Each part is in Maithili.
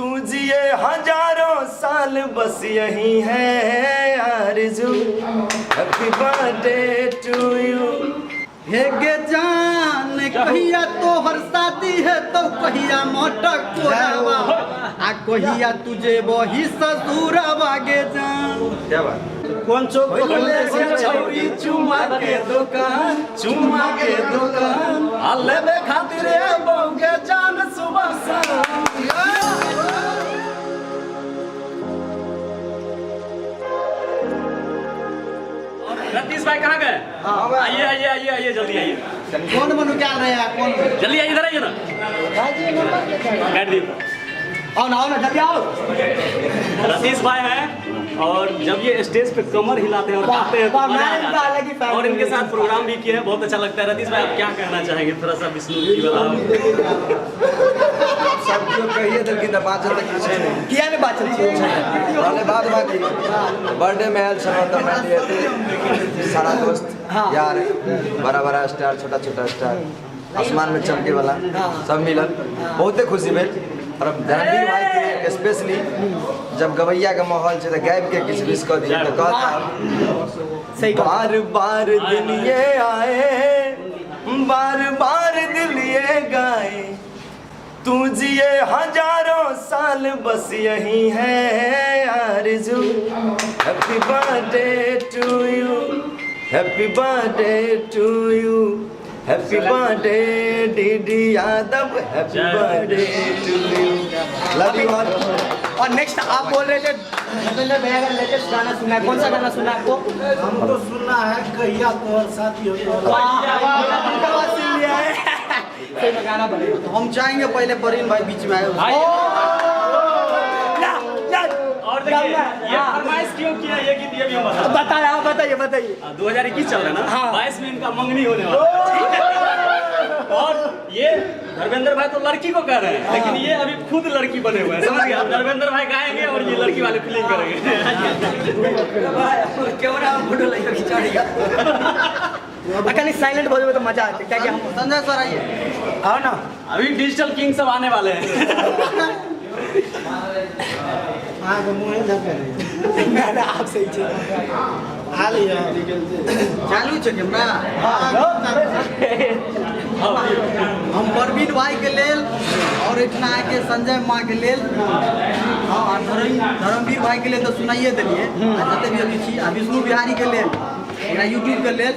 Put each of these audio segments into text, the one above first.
तू जिए हजारों साल बस यही है आरज़ू, हैप्पी बर्थडे टू you. हे गे जान कहिया तोहर शादी है तो कहिया मोटक कोरावा आ कहिया तुझे वही ससुरवा गे जान। क्या बात। कोन चौक पर खोले से छौरी चुमा के दुकान, चुमा के दुकान, आ लेबे खातिर ए बहू के जान सुबह शाम। रतीश भाई कहाँ गए? आइए आइए आइए आइए, जल्दी आइए। कौन मनु क्या रहे हैं कौन? जल्दी आइए, इधर आइए ना, बैठ दिए। आओ ना, आओ ना, जल्दी आओ। रतीश भाई हैं और जब ये स्टेज पे कमर हिलाते हैं और गाते हैं तो वाह, मजा मैं आ इनका जाता अलग ही है। fan और इनके हूँ। साथ प्रोग्राम भी किए हैं, बहुत अच्छा लगता है। रतीश भाई आप क्या कहना चाहेंगे थोड़ा सा विष्णु जी वाला? सब केओ कहिए देलखिन तऽ बाँचल तऽ किछु नहि। किया ने बाचल छी? रहलै बाद बाकी बर्थडे में आयल छलहुँ तऽ मानि लिअ एते सारा दोस्त यार, बड़ा बड़ा स्टार, छोटा छोटा स्टार, आसमान में चमके वाला सब मिलल, बहुते खुशी भेल। और धर्मवीर भाई के स्पेशली जब गवैया के माहौल छै तऽ गाबि के किछु विश कऽ दियौ तऽ कहता। सही बात। बार बार दिन ये आए, बार बार दिल ये गाए, तू जिए हजारों साल बस यही है आरज़ू, happy birthday to you, happy birthday to you, happy birthday DD Yadav, happy birthday to you, love you all. और नेक्स्ट आप बोल रहे थे धर्मेंद्र भैया का लेटेस्ट गाना सुनना है, कौन सा गाना सुनना है आपको? हमको सुनना है कहिया तोहर साथी हो। वाह, उनका आवाज सुन लिया है, सही में गाना बनेगा। तो हम चाहेंगे पहले प्रवीण भाई बीच में आए। ला, ला, और देखिए ये फरमाइश क्यों किया ये गीत, ये भी हम बता बताया, हाँ, बताइए बताइए। 2021 चल रहा है ना, हाँ। 22 में इनका मंगनी होने वाला है। और ये धर्मेंद्र भाई तो लड़की को कह रहे हैं, लेकिन ये अभी खुद लड़की बने हुए हैं, समझ गए? अब धर्मेंद्र भाई गाएंगे और ये लड़की वाले फीलिंग करेंगे। कैमरा फोटो लगे खिंचा। कहीं साइलेंट हो जाए तो मजा आती है क्या? क्या हम संजय सर आइए। आओ ना। अभी डिजिटल किंग सब आने वाले हैं। अहाँके मुँहे धके रहै। ना ना, आप सही छे। हाल यऽ। चालू छै कैमरा। हम प्रवीण भाई के लेल और एहिठिना आके संजय माँ के लेल, हाँ, आ धर्मवीर भाई के लेल तऽ सुनाइए देलियै, आ जते भी अभी छी, आ विष्णु बिहारी के लेल, एकरा यूट्यूब के लेल।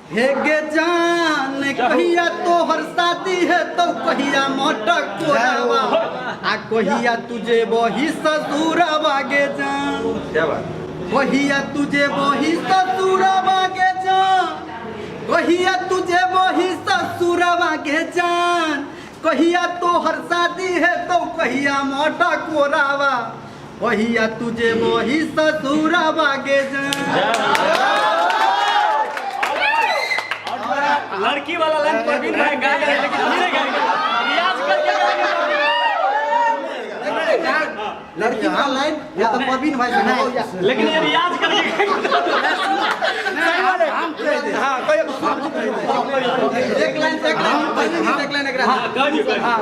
हे गे जान कहिया तोहर शादी है तो कहिया मोटक कोरावा आ कहिया तुझे वही ससुरवा गे जान। क्या बात। कहिया तुझे वही ससुरवा गे जान, कहिया तुझे वही ससुरवा गे जान, कहिया तोहर शादी है तो कहिया मोटा कोरावा, कहिया तुझे वही ससुरवा गे जान। लड़की वाला लाइन प्रवीण भाई गाए हैं, लेकिन अभी नहीं गाएंगे, रियाज करके गाएंगे। लड़की का लाइन या तो प्रवीण भाई से। लेकिन ये रियाज करके हाँ, कहियो। एक लाइन, एक लाइन प्रवीण जी, एक लाइन एकरा। हाँ, कह दियौ, कह दियौ। हाँ,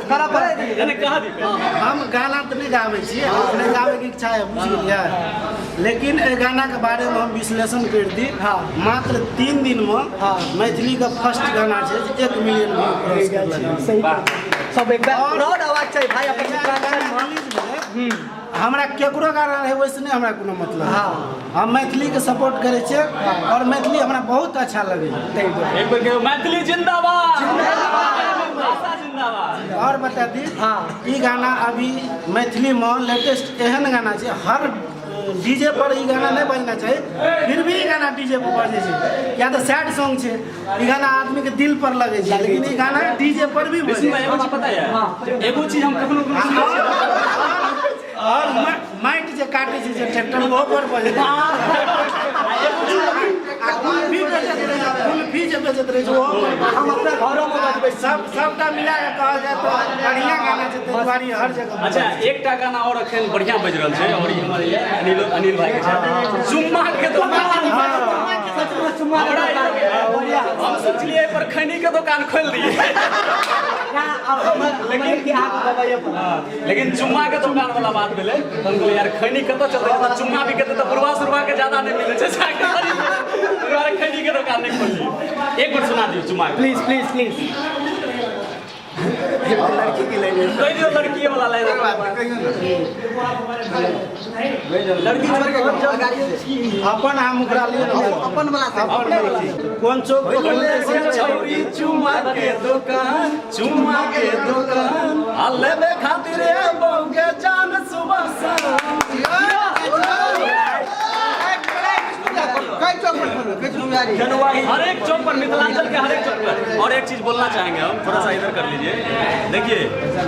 करा पर। नहीं, कह दियौ। हम गाना तऽ नहि गाबै छियै, अपने गाबैके इच्छा है, बुझि गेलियै, लेकिन एहि गानाके बारेमे हम विश्लेषण करि दी। हाँ। मात्र 3 दिनमे हाँ। मैथिलीके फर्स्ट गाना छै जे 1 मिलियन व्यू क्रॉस करलक। सही, सब एक और- प्राउड आवाज चाहिए भाई अपन मिथिलांचल में। रिलीज भेलै, हमरा केकरो गाना रहै ओहिसँ नहि हमरा कोनो मतलब। हाँ। हम मैथिलीके सपोर्ट करै छियै और मैथिली हमरा बहुत अच्छा लगैए। ताहि दुआरे एक बेर कहियौ, मैथिली जिंदाबाद, भाषा जिंदाबाद। और बता दी, हाँ। ई गाना अभी मैथिलीमे लेटेस्ट एहन गाना छै, हर डीजे पर ई गाना नहि बजना चाही, फिर भी ई गाना डीजे पर बजै छै, किया तऽ सैड सॉन्ग छै। ई गाना आदमीके दिल पर लगै छै, लेकिन ई गाना डीजे पर भी विष्णु बजै भाई छै। एगो चीज पता है, एगो चीज हम कखनो कखनो सुनै छियै। और माटि जे काटै छै जे ट्रैक्टर, ओहो पर बजै छै। आ कुल्फी बेचैत रहै छै, कुल्फी जे बेचैत रहै छै ओहो पर। हम अपना घरोमे बजबै छी। सब सबटा मिला कऽ कहल जाय तऽ बढ़िआँ गाना छै, ताहि दुआरे हर जगह। अच्छा, एकटा गाना और अखन बढ़िया बजि रहल छै और ई हमर ये अनिल, अनिल भाई के छै, चुम्मा के दुकान। हम सोचलिए पर खैनी के दुकान खोल दिए, लेकिन चुम्मा के दुकान वाला बात भेलै। हम कहलियै यार खैनी कतऽ चलतै, तऽ चुम्मा भी कतऽ, तऽ बुढ़वा सुढ़वा के ज्यादा नहि मिलै छै, दुआरे खैनी के दुकान नहि खोललियै। एक बेर सुना दियौ चुम्मा के। Please please please. लड़की के लाइन कहि दियौ लड़की वाला लाइन। लड़की छोड़ के अपन अहाँ मुखरा लियौ ने। अपन वाला से। कोन चौक पर खोलने छै? छौरी चुमा के दुकान, चुमा के दुकान, आ लेबे खातिर बहू के जान सुबह शाम। कई चौक पर खोलबै, विष्णु बिहारी। हर एक चौक पर, मिथिलांचल के हर एक चौक पर। और एक चीज बोलना चाहेंगे हम, थोड़ा सा इधर कर लीजिए। देखिए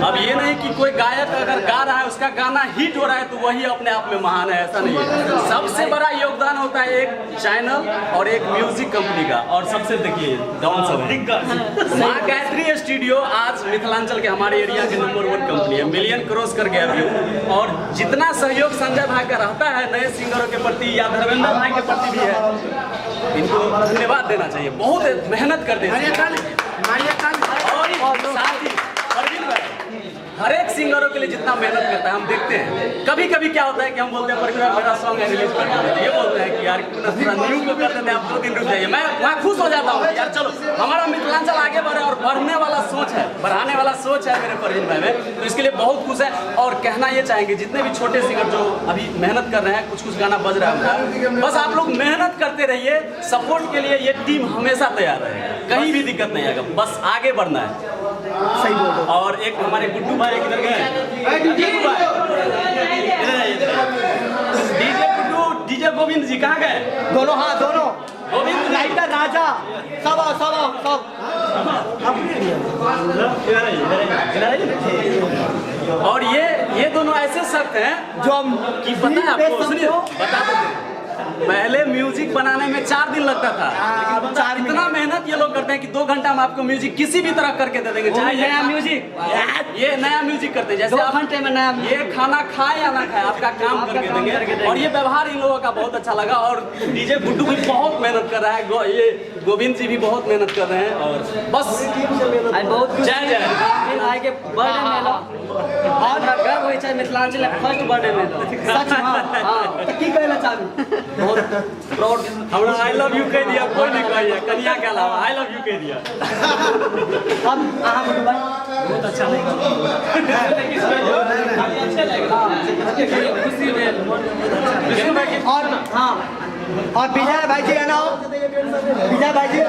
अब ये नहीं कि कोई गायक अगर गा रहा है, उसका गाना हिट हो रहा है तो वही अपने आप में महान है, ऐसा नहीं है। सबसे बड़ा योगदान होता है एक चैनल और एक म्यूजिक कंपनी का। और सबसे देखिए डाउन सब माँ गायत्री स्टूडियो आज मिथिलांचल के हमारे एरिया के नंबर 1 कंपनी है, मिलियन क्रॉस कर गया अभी। और जितना सहयोग संजय भाई का रहता है नए सिंगरों के प्रति या धर्मेंद्र भाई के प्रति भी है, इनको धन्यवाद देना चाहिए, बहुत मेहनत करते हैं। और साथ ही परवीन भाई हर एक सिंगरों के लिए जितना मेहनत करता है हम देखते हैं। कभी कभी क्या होता है कि हम बोलते हैं परवीन भाई मेरा सॉन्ग है रिलीज कर देते, ये बोलते हैं कि यार क्यों ना थोड़ा न्यू को कर देते हैं, आप 2 दिन रुक जाइए। मैं वहाँ खुश हो जाता हूँ यार चलो हमारा मिथिलांचल आगे बढ़े और बढ़ने वाला सोच है, बढ़ाने वाला सोच है मेरे परवीन भाई में, तो इसके लिए बहुत खुश है। और कहना ये चाहेंगे जितने भी छोटे सिंगर जो अभी मेहनत कर रहे हैं, कुछ कुछ गाना बज रहा है उनका, बस आप लोग मेहनत करते रहिए, सपोर्ट के लिए ये टीम हमेशा तैयार रहेगा, कहीं भी दिक्कत नहीं आएगा, बस आगे बढ़ना है। सही बोल रहे हो। और एक हमारे गुड्डू भाई किधर गए? गुड्डू भाई इधर आइए, इधर आइए। डीजे गुड्डू, डीजे गोविंद जी कहाँ गए? दोनों, हाँ दोनों। गोविंद राइटर राजा सब आओ, सब आओ, सब। इधर आइए, इधर आइए, इधर आइए। और ये दोनों ऐसे शख्स हैं जो हम कि पता है आपको, सुनिए बता दो, पहले म्यूजिक बनाने में 4 दिन लगता था, लेकिन 4 इतना मेहनत ये लोग करते हैं कि 2 घंटा में आपको म्यूजिक किसी भी तरह करके दे देंगे, चाहे नया म्यूजिक, ये नया म्यूजिक करते हैं, जैसे 2 आप घंटे में नया ये खाना खाए या ना खाए आपका काम आपका करके काम देंगे। करके देंगे। और ये व्यवहार इन लोगों का बहुत अच्छा लगा। और डीजे गुड्डू भी बहुत मेहनत कर रहा है, ये गोविंद जी भी बहुत मेहनत कर रहे हैं। और बस आई बहुत खुश जय जय। भाई के बर्थडे में एलहुँ। और हमरा गर्व होइ छै मिथिलांचल के फर्स्ट बर्थडे में एलहुँ। सच में? हाँ। तऽ की कहै लए चाहबी? बहुत प्राउड। हमरा I love you कह दिया, कोई नहीं कहिए कनिया के अलावा I love you कह दिया। अब अहाँ बोलू भाई। बहुत अच्छा लगा। खुशी भेल। और हाँ, और विजय भाई जी है ना, विजय भाई जी,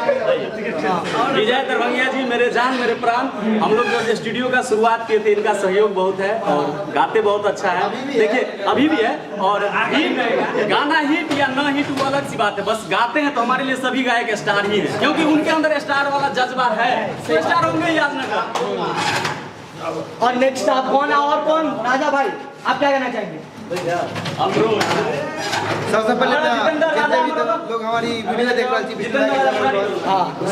विजय दरभंगिया जी मेरे जान मेरे प्राण। हम लोग जब स्टूडियो का शुरुआत किए थे इनका सहयोग बहुत है और गाते बहुत अच्छा है, देखिए अभी भी है। और हिट गाना हिट या ना हिट वो अलग सी बात है, बस गाते हैं तो हमारे लिए सभी गायक स्टार ही हैं, क्योंकि उनके अंदर स्टार वाला जज्बा है, तो स्टार होंगे ही आज ना कल। और नेक्स्ट आप कौन है और कौन? राजा भाई आप क्या कहना चाहेंगे? अमरूद। सबसे पहले तो जितेंद्र राजा जितने भी अमरूद। लोग हमारी वीडियो देख रहे हैं, जितेंद्र राजा अमरूद।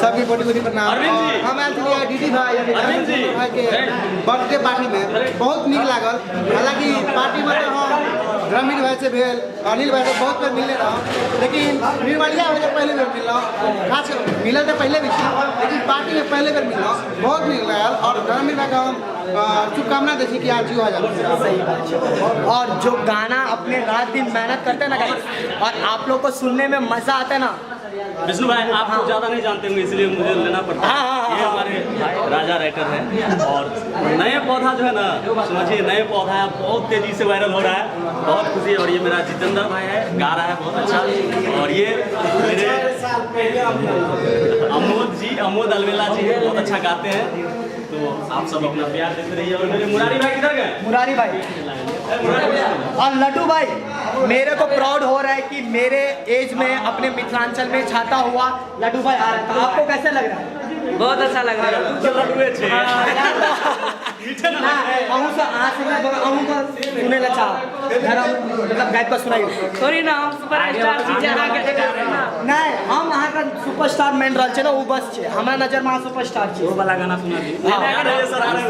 सबके कोटि कोटि प्रणाम। अरविंद जी। हम आयल छलियै डीडी भाई यानी अरविंद जी। भाई के बर्थडे पार्टी में बहुत नीक लागल। हालांकि पार्टी में तो हम ग्रामीण भाई से भेल, अनिल भाई से बहुत बेर मिलने रहूँ, लेकिन निर्मलिया भाई से पहले बेर मिललहुँ। खास मिलल तो पहले भी छी, लेकिन पार्टी में पहले बेर मिललहुँ, बहुत नीक लागल। और ग्रामीण भाई के हम शुभकामना दै छी कि आज जियो हजार। सही बात है। और जो गाना अपने रात दिन मेहनत करते हैं ना गाइस, और आप लोग को सुनने में मजा आता है ना। विष्णु भाई आप तो ज़्यादा नहीं जानते होंगे इसलिए मुझे लेना पड़ता है। हाँ, हाँ, हाँ, ये हमारे राजा राइटर हैं और नए पौधा जो है ना, समझिए नए पौधा है, बहुत तेजी से वायरल हो रहा है, बहुत खुशी है। और ये मेरा जितेंद्र भाई है, गा रहा है बहुत अच्छा। और ये मेरे अमोद जी, अमोद अलवेला जी है, बहुत अच्छा गाते हैं। तो आप सब अपना प्यार देते रहिए। और मेरे मुरारी भाई किधर गए? मुरारी भाई और लड्डू भाई, मेरे को प्राउड हो रहा है कि मेरे एज में अपने मिथिलांचल में छाता हुआ लड्डू भाई आ रहा है। तो आपको कैसे लग रहा है? बहुत अच्छा लगल। लड्डुए छै। अहूँ से अहाँ से नहि, अहूँ के सुनै लए चाहब धर्म, मतलब गाबि कऽ सुनाइयौ। थोड़ी ना हम सुपरस्टार छी जे अहाँके नहि, हम अहाँके सुपरस्टार मानि रहल छियै ने, ओ बस छै हमरा नजरमे, अहाँ सुपरस्टार छी।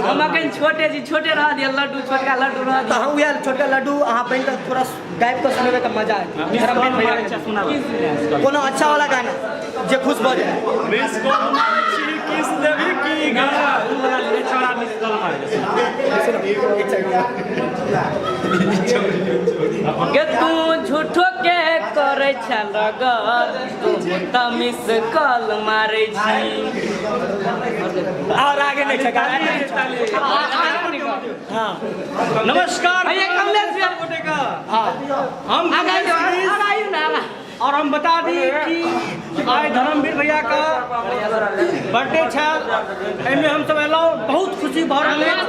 हम अखन छोटे छी, छोटे रह दिअ, लड्डू, छोटका लड्डू रह तऽ दिअ। हम उएह छोटका लड्डू अहाँ बनि कऽ थोड़ा गाबि कऽ सुनेबै तऽ मजा आयत। धर्मवीर भैया के कोनो अच्छा वाला गाना जे खुश भऽ जाय। मिस कॉल मारै छी, किस देवी की गाना। एक सेकंड। के तू झूठो के करै छ लगल, तू तऽ मिस कॉल मारै छी। और आगे नहि छै गाना। हाँ। नमस्कार। भैया कमलेश भैया। गोटे का हम आगा आइयो, आगा आइयो ना, आगा। और हम बता दी कि आइ धर्मवीर भैया का बर्थडे छल, एहिमे हमसब एलहुँ, बहुत खुशी भऽ रहल अछि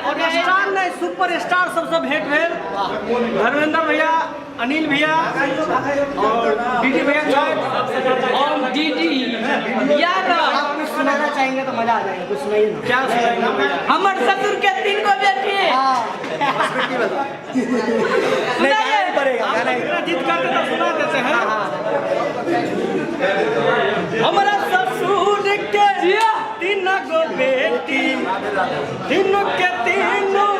और स्टार नहि, सुपर स्टार सबसँ भेंट भेल, धर्मेंद्र भैया, अनिल भैया और डीडी भैया छथि और डीडी यादव। आप कुछ सुनाना चाहेंगे तो मजा आ जाएगा, कुछ सुनाइए ना। क्या सुनाएंगे भैया? हमर ससुर के तीन गो बेटी। नहीं, गाना ही पड़ेगा, गाना ही। इतना जिद करते तो सुना देते हैं। हमरा ससुर के तीन गो बेटी, तीनों के तीनों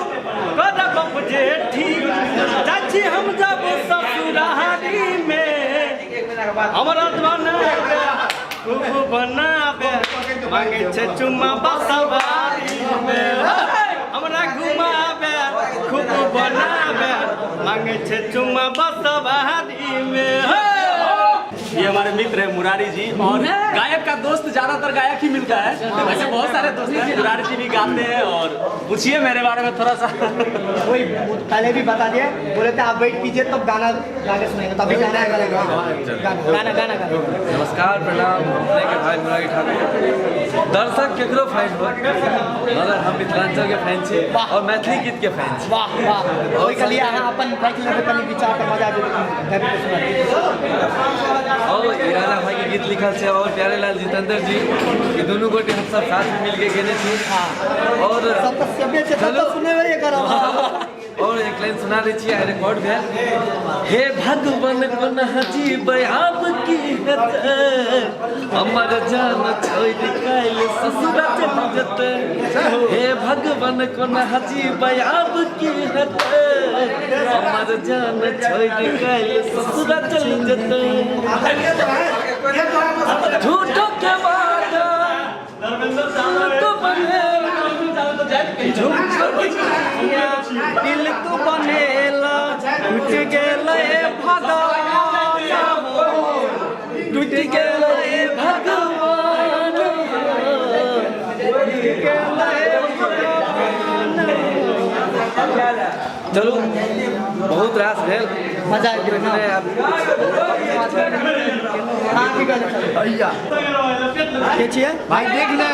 करब जेठी, चाची हम जब ससुरारी में हमरा बनाबे खूब बनाबे, मांगे छै चुम्मा बसवारी में, हमरा घुमाबे खूब बनाबे, मांगे छै चुम्मा बसवारी में। ये हमारे मित्र हैं मुरारी जी और गायक का दोस्त ज्यादातर गायक ही मिलता है, वैसे बहुत सारे दोस्त हैं। मुरारी जी भी गाते हैं और पूछिए मेरे बारे में थोड़ा सा। वही पहले भी बता दिया, बोले थे आप वेट कीजिए तब गाना गा के सुनाएंगे, तो अभी गाना गाना गाना गाना गाना। नमस्कार, प्रणाम। अपने के भाई मुरारी ठाकुर। दर्शक केकरो फैन हो, मगर हम मिथिलांचल के फैन छी और मैथिली गीत के फैन छी। वाह वाह! ओहिके लिए अहाँ अपन राखि लेबै कनि विचार तऽ मजा आबि जेतै, गाबि कऽ सुना दियौ। और इराना भाई के गीत लिखल छै और प्यारेलाल जितेंद्र जी, ई दुनू गोटे हम सब साथ में मिल के गेने छी और सब तऽ सेबे छै, सब तऽ सुनेबे करब। और एक लाइन सुना दै छी, आइ रिकॉर्ड भेल। हे भगवान कोना जीबै आब की हेतै, हमर जान छोड़ि काल्हि ससुरा चलि जेतै। हे भगवान कोना जीबै आब की हेतै, हमर जान छोड़ि काल्हि ससुरा चलि जेतै। झूठो के वादा तू बनेला, दिल तू बनेला, टूट गेलै भगवान हो, टूट गेलै भगवान हो, टूट गेलै भगवान। चलू, बहुत रास भेल। मजा आबि गेल ने? अहाँ की कहै भैया, के छियै? भाई, देख ले।